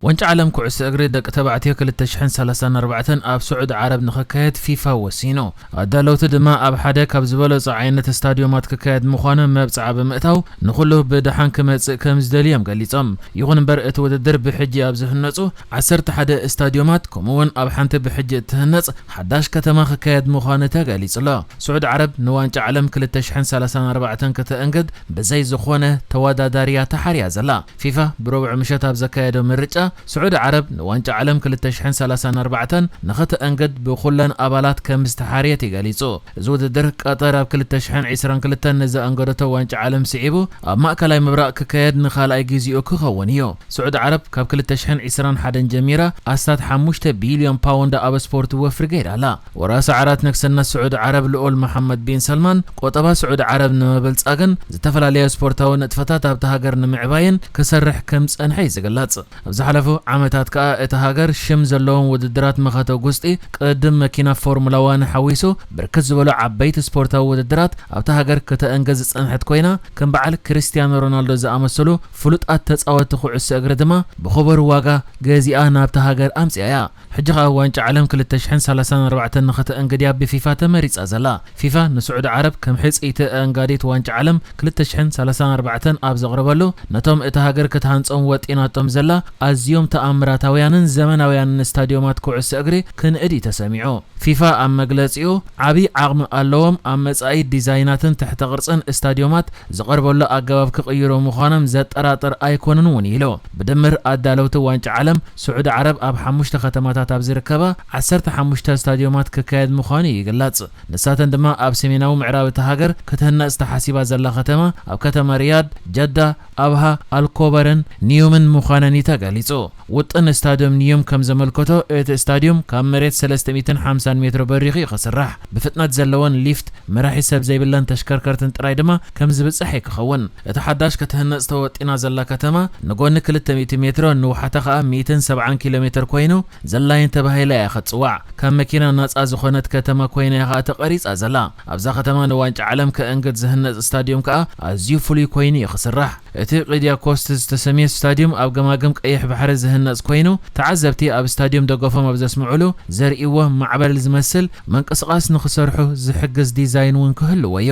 ዋንጫ ዓለም ኩዕሶ እግሪ ደቂ ተባዕትዮ ክልተ ሽሕን ሰላሳን ኣርባዕተን ኣብ ስዑዲ ዓረብ ንኽካየድ ፊፋ ወሲኑ። ኣዳለውቲ ድማ ኣብ ሓደ ካብ ዝበለጹ ዓይነት ስታድዮማት ክካየድ ምዃኑ መብጽዓ ብምእታው፣ ንኹሉ ብደሓን ክመጽእ ከም ዝደልዮም ገሊጾም። ይኹን እምበር፣ እቲ ውድድር ብሕጂ ኣብ ዝህነጹ ዓሰርተ ሓደ ስታድዮማት፣ ከምኡ'ውን ኣብ ሓንቲ ብሕጂ እትህነጽ ሓዳሽ ከተማ ክካየድ ምዃኑ ተገሊጹ ኣሎ። ስዑዲ ዓረብ ንዋንጫ ዓለም ክልተ ሽሕን ሰላሳን ኣርባዕተን ከተእንግድ ብዘይ ዝኾነ ተወዳዳሪያ ተሓርያ ዘላ። ፊፋ ብረቡዕ ምሸት ኣብ ዘካየዶ ምርጫ፣ ስዑዲ ዓረብ ንዋንጫ ዓለም ክልተ ሽሕን ሰላሳን ኣርባዕተን ንኸተእንግድ ብኹለን ኣባላት ከም ዝተሓርየት እዩ ገሊጹ። እዚ ውድድር፣ ቀጠር ኣብ ክልተ ሽሕን ዕስራን ክልተን ንዘኣንገደቶ ዋንጫ ዓለም ስዒቡ፣ ኣብ ማእከላይ ምብራቕ ክካየድ ንኻልኣይ ግዜኡ ክኸውን እዩ። ስዑዲ ዓረብ ካብ ክልተ ሽሕን ዕስራን ሓደን ጀሚራ ኣስታት ሓሙሽተ ቢልዮን ፓውንድ ኣብ ስፖርት ወፍሪ ገይራ ኣላ። ወራሲ ዓራት ንግስነት ስዑዲ ዓረብ ልኡል መሓመድ ቢን ሰልማን፣ ቆጠባ ስዑዲ ዓረብ ንምብልጻግን ዝተፈላለያ ስፖርታዊ ንጥፈታት ኣብታ ሃገር ንምዕባይን ክሰርሕ ከም ዝጸንሐ እዩ ዝግለጽ። ኣብ ዝሓለፉ ዓመታት ከኣ እታ ሃገር ሽም ዘለዎም ውድድራት መኸተ ጉስጢ፣ ቅድም መኪና ፎርሙላ ዋን ሓዊሱ፣ ብርክት ዝበሉ ዓበይቲ ስፖርታዊ ውድድራት ኣብታ ሃገር ከተእንግድ ዝጸንሐት ኮይና፣ ከም በዓል ክርስቲያኖ ሮናልዶ ዝኣመሰሉ ፍሉጣት ተጻወትቲ ኩዕሶ እግሪ ድማ ብኽቡር ዋጋ ገዚኣ ናብታ ሃገር ኣምጺኣ እያ። ሕጂ ኸኣ ዋንጫ ዓለም ክልተ ሽሕን ሰላሳን ኣርባዕተን ንኸተእንግድ እያ ብፊፋ ተመሪጻ ዘላ። ፊፋ ንስዑዲ ዓረብ ከም ሕጽይቲ ኣእንጋዲት ዋንጫ ዓለም ክልተ ሽሕን ሰላሳን ኣርባዕተን ኣብ ዘቕረበሉ፣ ነቶም እታ ሃገር ክትሃንጾም ወጢናቶም ዘላ ኣዝዮም ተኣምራታውያንን ዘመናውያንን ስታድዮማት ኩዕሶ እግሪ ክንእድ እዩ ተሰሚዑ። ፊፋ ኣብ መግለጺኡ፣ ዓቢ ዓቕሚ ኣለዎም፣ ኣብ መጻኢ ዲዛይናትን ትሕተ ቅርጽን ስታድዮማት ዝቐርበሉ ኣገባብ ክቕይሩ ምዃኖም ዘጠራጥር ኣይኮነን እውን ኢሉ። ብድምር ኣዳለውቲ ዋንጫ ዓለም ስዑዲ ዓረብ ኣብ ሓሙሽተ ከተማታት ኣብ ዝርከባ ዓሰርተ ሓሙሽተ ስታድዮማት ክካየድ ምዃኑ ይግለጽ። ንሳተን ድማ ኣብ ሰሜናዊ ምዕራብ እታ ሃገር ክትህነጽ ተሓሲባ ዘላ ከተማ፣ ኣብ ከተማ ሪያድ፣ ጀዳ፣ ኣብሃ፣ ኣልኮበርን ኒዩምን ምዃነን እዩ ተገሊጹ። ውጥን ስታድዮም ኒዮም ከም ዘመልከቶ፣ እቲ ስታድዮም ካብ መሬት ሰለስተ ሚእትን ሓምሳን ሜትሮ በሪኹ እዩ ክስራሕ። ብፍጥነት ዘለወን ሊፍት፣ መራሒ ሰብ ዘይብለን ተሽከርከርትን ጥራይ ድማ ከም ዝብጻሕ እዩ ክኸውን። እቲ ሓዳሽ ክትህነጽ ተወጢና ዘላ ከተማ ንጎኒ ክልተ ሚእቲ ሜትሮ፣ ንውሓታ ከኣ ሚእትን ሰብዓን ኪሎ ሜትር ኮይኑ፣ ዘላይን ተባሂላ እያ ክትጽዋዕ። ካብ መኪና ናጻ ዝኾነት ከተማ ኮይና እያ ከኣ ተቐሪጻ ዘላ። ኣብዛ ከተማ ንዋንጫ ዓለም ከእንግድ ዝህነጽ ስታድዮም ከኣ ኣዝዩ ፍሉይ ኮይኑ እዩ ክስራሕ። እቲ ቅድያ ኮስት ዝተሰምየ ስታድዮም ኣብ ገማግም ቀይሕ ባሕሪ ዝህነጽ ኮይኑ፣ ተዓዘብቲ ኣብ ስታድዮም ደገፎም ኣብ ዘስምዑሉ ዘርእይዎ ማዕበል ዝመስል ምንቅስቓስ ንኽሰርሑ ዝሕግዝ ዲዛይን እውን ክህልዎ እዩ።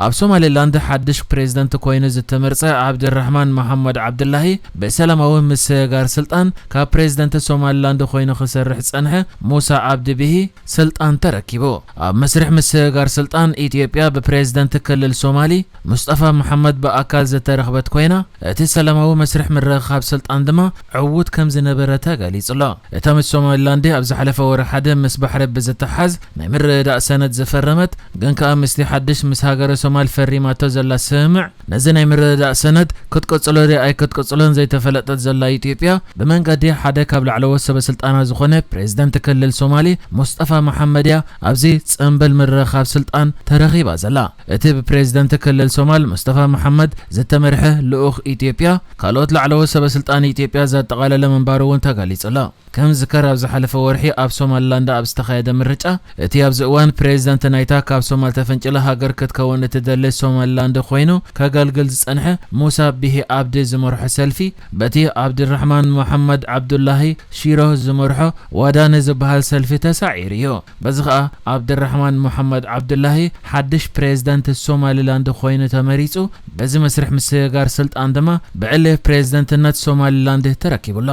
ኣብ ሶማሌላንድ ሓድሽ ፕሬዝደንት ኮይኑ ዝተመርጸ ዓብድራሕማን መሓመድ ዓብዱላሂ፣ ብሰላማዊ ምስግጋር ስልጣን ካብ ፕሬዝደንት ሶማሌላንድ ኮይኑ ክሰርሕ ዝጸንሐ ሙሳ ዓብዲ ቢሂ ስልጣን ተረኪቡ። ኣብ መስርሕ ምስግጋር ስልጣን ኢትዮጵያ ብፕሬዝደንት ክልል ሶማሊ ሙስጠፋ መሓመድ ብኣካል ዝተረኽበት ኮይና፣ እቲ ሰላማዊ መስርሕ ምርኽኻብ ስልጣን ድማ ዕዉት ከም ዝነበረ ተገሊጹ ኣሎ። እታ ምስ ሶማሊላንድ ኣብ ዝሓለፈ ወርሒ ሓደ ምስ ባሕሪ ብዝተሓዝ ናይ ምርድዳእ ሰነድ ዝፈረመት፣ ግን ከኣ ምስቲ ሓድሽ ምስ ሃገረ ሶማል ፈሪማቶ ዘላ ስምምዕ፣ ነዚ ናይ ምርድዳእ ሰነድ ክትቅጽሎ ድያ ኣይክትቅጽሎን ዘይተፈለጠት ዘላ ኢትዮጵያ፣ ብመንገዲ ሓደ ካብ ላዕለዎት ሰበ ስልጣና ዝኾነ ፕሬዝደንት ክልል ሶማሊ ሙስጠፋ መሓመድ እያ ኣብዚ ጽምብል ምርኽኻብ ስልጣን ተረኺባ ዘላ። እቲ ብፕሬዝደንት ክልል ሶማል ሙስጠፋ መሓመድ ዝተመርሐ ልኡኽ ኢትዮጵያ፣ ካልኦት ላዕለዎት ሰበ ስልጣን ኢትዮጵያ ዘጠቓለለ ምንባሩ እውን ተገሊጹ ኣሎ። ከም ዝከር ኣብ ዝሓለፈ ወርሒ ኣብ ሶማሊላንድ ኣብ ዝተኻየደ ምርጫ፣ እቲ ኣብዚ እዋን ፕሬዝደንት ናይታ ካብ ሶማል ተፈንጭላ ሃገር ክትከውን እትደሊ ሶማሊላንድ ኮይኑ ከገልግል ዝጸንሐ ሙሳ ቢሂ ኣብዲ ዝመርሖ ሰልፊ፣ በቲ ዓብድራሕማን መሓመድ ዓብዱላሂ ሺሮ ዝመርሖ ዋዳኒ ዝበሃል ሰልፊ ተሳዒሩ እዩ። በዚ ኸኣ ዓብድራሕማን መሓመድ ዓብዱላሂ ሓድሽ ፕሬዝደንት ሶማሊላንድ ኮይኑ ተመሪጹ። በዚ መስርሕ ምስግጋር ስልጣን ድማ ብዕሊ ፕሬዝደንትነት ሶማሊላንድ ተረኪቡ ኣሎ።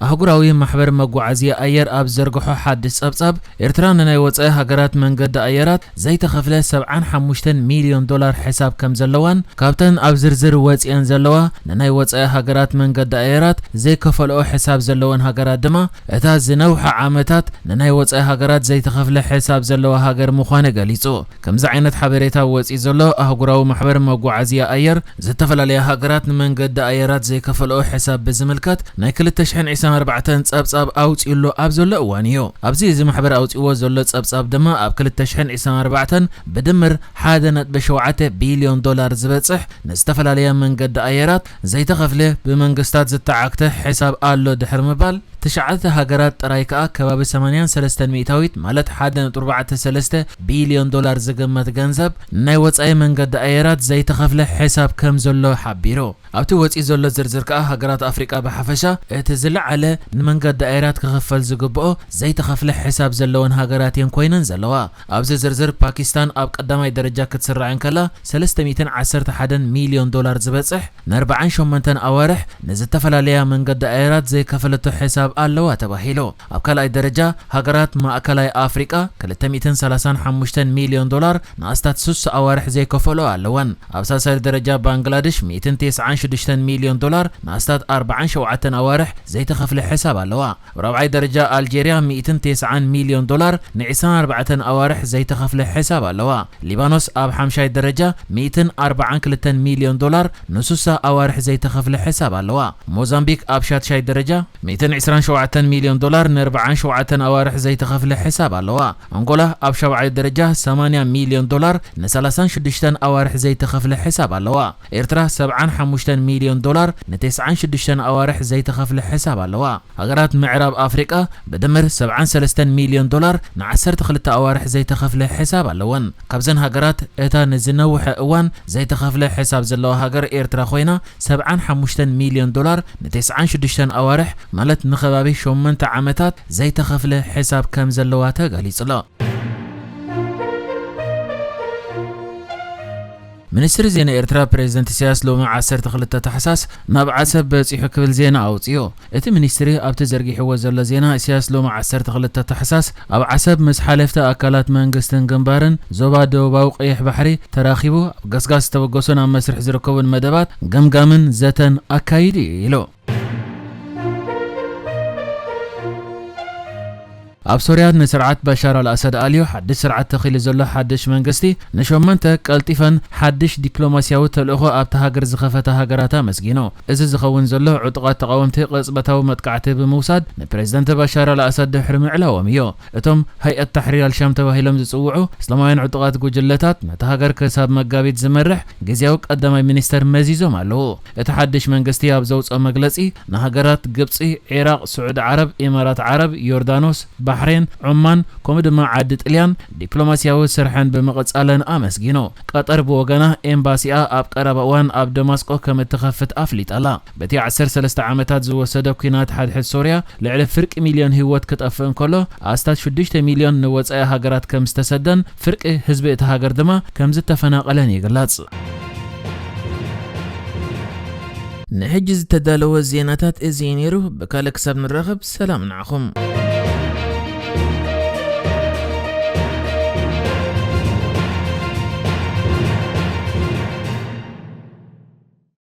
ኣህጉራዊ ማሕበር መጓዓዝያ ኣየር ኣብ ዘርግሖ ሓድሽ ጸብጻብ፣ ኤርትራ ንናይ ወጻኢ ሃገራት መንገዲ ኣየራት ዘይተኸፍለ ሰብዓን ሓሙሽተን ሚልዮን ዶላር ሕሳብ ከም ዘለዋን፣ ካብተን ኣብ ዝርዝር ወጺአን ዘለዋ ንናይ ወጻኢ ሃገራት መንገዲ ኣየራት ዘይከፈልኦ ሕሳብ ዘለወን ሃገራት ድማ፣ እታ ዝነውሐ ዓመታት ንናይ ወጻኢ ሃገራት ዘይተኸፍለ ሕሳብ ዘለዋ ሃገር ምዃኑ ገሊጹ። ከምዚ ዓይነት ሓበሬታ ወጺኡ ዘሎ ኣህጉራዊ ማሕበር መጓዓዝያ ኣየር፣ ዝተፈላለያ ሃገራት ንመንገዲ ኣየራት ዘይከፈልኦ ሕሳብ ብዝምልከት ናይ ክልተ ሽሕን ዕስራን ኣርባዕተን ጸብጻብ ኣውጺኡሉ ኣብ ዘሎ እዋን እዩ። ኣብዚ እዚ ማሕበር ኣውጺእዎ ዘሎ ጸብጻብ ድማ፣ ኣብ ክልተ ሽሕን ዕስራን ኣርባዕተን ብድምር ሓደ ነጥቢ ሸውዓተ ቢልዮን ዶላር ዝበጽሕ ንዝተፈላለያ መንገዲ ኣየራት ዘይተኸፍለ ብመንግስታት ዝተዓግተ ሕሳብ ኣሎ ድሕሪ ምባል፣ ትሽዓተ ሃገራት ጥራይ ከኣ ከባቢ ሰማንያን ሰለስተን ሚእታዊት ማለት ሓደ ነጥቢ ኣርባዕተ ሰለስተ ቢልዮን ዶላር ዝግመት ገንዘብ ናይ ወጻኢ መንገዲ ኣየራት ዘይተኸፍለ ሕሳብ ከም ዘሎ ሓቢሩ። ኣብቲ ወጺኡ ዘሎ ዝርዝር ከኣ ሃገራት ኣፍሪቃ ብሓፈሻ እቲ ዝለዓለ ንመንገዲ ኣየራት ክኽፈል ዝግብኦ ዘይተኸፍለ ሕሳብ ዘለወን ሃገራት እየን ኮይነን ዘለዋ። ኣብዚ ዝርዝር ፓኪስታን ኣብ ቀዳማይ ደረጃ ክትስራዕ እንከላ ሰለስተ ሚእትን ዓሰርተ ሓደን ሚልዮን ዶላር ዝበጽሕ ንኣርባዓን ሸሞንተን ኣዋርሕ ንዝተፈላለያ መንገዲ ኣየራት ዘይከፈለቶ ሕሳብ ኣለዋ ተባሂሉ። ኣብ ካልኣይ ደረጃ ሃገራት ማእከላይ ኣፍሪቃ ክልተ ሚእትን ሰላሳን ሓሙሽተን ሚልዮን ዶላር ንኣስታት ስሳ ኣዋርሕ ዘይከፈሎ ኣለወን። ኣብ ሳልሳይ ደረጃ ባንግላደሽ ሚእትን ተስዓን ሽዱሽተን ሚልዮን ዶላር ንኣስታት ኣርባዓን ሸውዓተን ኣዋርሕ ዘይተኸፍለ ሕሳብ ኣለዋ። ኣብ ራብዓይ ደረጃ ኣልጄርያ ሚእትን ተስዓን ሚልዮን ዶላር ንዒስራን ኣርባዕተን ኣዋርሕ ዘይተኸፍለ ሕሳብ ኣለዋ። ሊባኖስ ኣብ ሓምሻይ ደረጃ ሚእትን ኣርባዓን ክልተን ሚልዮን ዶላር ንስሳ ኣዋርሕ ዘይተኸፍለ ሕሳብ ኣለዋ። ሞዛምቢክ ኣብ ሻድሻይ ደረጃ ሚእትን ዕስራን ሸውዓተን ሚልዮን ዶላር ንኣርባዓን ሸውዓተን ኣዋርሕ ዘይተኸፍለ ሕሳብ ኣለዋ። ኣንጎላ ኣብ ሻብዓይ ደረጃ ሰማንያ ሚልዮን ዶላር ንሰላሳን ሽዱሽተን ኣዋርሕ ዘይተኸፍለ ሕሳብ ኣለዋ። ኤርትራ ሰብዓን ሓሙሽተን ሚልዮን ዶላር ንተስዓን ሽዱሽተን ኣዋርሕ ዘይተኸፍለ ሕሳብ ኣለዋ። ሃገራት ምዕራብ ኣፍሪቃ ብድምር ሰብዓን ሰለስተን ሚልዮን ዶላር ንዓሰርተ ክልተ ኣዋርሕ ዘይተኸፍለ ሕሳብ ኣለወን። ካብዘን ሃገራት እታ ንዝነውሐ እዋን ዘይተኸፍለ ሕሳብ ዘለዋ ሃገር ኤርትራ ኮይና ሰብዓን ሓሙሽተን ሚልዮን ዶላር ንተስዓን ሽዱሽተን ኣዋርሕ ማለት ንከባቢ ሸሞንተ ዓመታት ዘይተኸፍለ ሕሳብ ከም ዘለዋ ተገሊጹ ኣሎ። ሚኒስትሪ ዜና ኤርትራ ፕሬዝደንት ኢሳያስ ሎሚ ዓሰርተ ክልተ ታሕሳስ ናብ ዓሰብ በጺሑ ክብል ዜና ኣውጺኡ። እቲ ሚኒስትሪ ኣብቲ ዘርጊሕዎ ዘሎ ዜና፣ ኢሳያስ ሎሚ ዓሰርተ ክልተ ታሕሳስ ኣብ ዓሰብ ምስ ሓለፍቲ ኣካላት መንግስትን ግንባርን ዞባ ደቡባዊ ቀይሕ ባሕሪ ተራኺቡ ኣብ ገስጋስ ዝተበገሱን ኣብ መስርሕ ዝርከቡን መደባት ገምጋምን ዘተን ኣካይዱ እዩ ኢሉ። ኣብ ሶርያ ንስርዓት ባሻር ኣልኣሰድ ኣልዩ ሓድሽ ስርዓት ተኺሉ ዘሎ ሓድሽ መንግስቲ ንሸሞንተ ቀልጢፈን ሓድሽ ዲፕሎማስያዊ ተልእኾ ኣብታ ሃገር ዝኸፈታ ሃገራት ኣመስጊኑ። እዚ ዝኸውን ዘሎ ዕጡቓት ተቓወምቲ ቅጽበታዊ መጥቃዕቲ ብምውሳድ ንፕሬዝደንት ባሻር ኣልኣሰድ ድሕሪ ምዕላዎም እዩ። እቶም ሃይኣት ታሕሪር ኣልሻም ተባሂሎም ዝጽውዑ እስላማውያን ዕጡቓት ጉጅለታት ነታ ሃገር ክሳብ መጋቢት ዝመርሕ ግዝያዊ ቀዳማይ ሚኒስተር መዚዞም ኣለዉ። እቲ ሓድሽ መንግስቲ ኣብ ዘውፅኦ መግለፂ ንሃገራት ግብፂ፣ ዒራቕ፣ ስዑዲ ዓረብ፣ ኢማራት ዓረብ፣ ዮርዳኖስ፣ ባሕሬን፣ ዑማን ከምኡ ድማ ዓዲ ጥልያን ዲፕሎማስያዊ ስርሐን ብምቕፃለን ኣመስጊኑ። ቀጠር ብወገና ኤምባሲኣ ኣብ ቀረባ እዋን ኣብ ደማስቆ ከም እትኸፍት ኣፍሊጣ ኣላ። በቲ ዓሰርተ ሰለስተ ዓመታት ዝወሰደ ኲናት ሓድሕድ ሶርያ ልዕሊ ፍርቂ ሚልዮን ህይወት ክጠፍእ እንከሎ ኣስታት ሽዱሽተ ሚልዮን ንወፃኢ ሃገራት ከም ዝተሰደን ፍርቂ ህዝቢ እቲ ሃገር ድማ ከም ዝተፈናቐለን ይግለጽ። ንሕጂ ዝተዳለወ ዜናታት እዚ እዩ ነይሩ። ብካልእ ክሳብ ንራኸብ ሰላም ንዓኹም።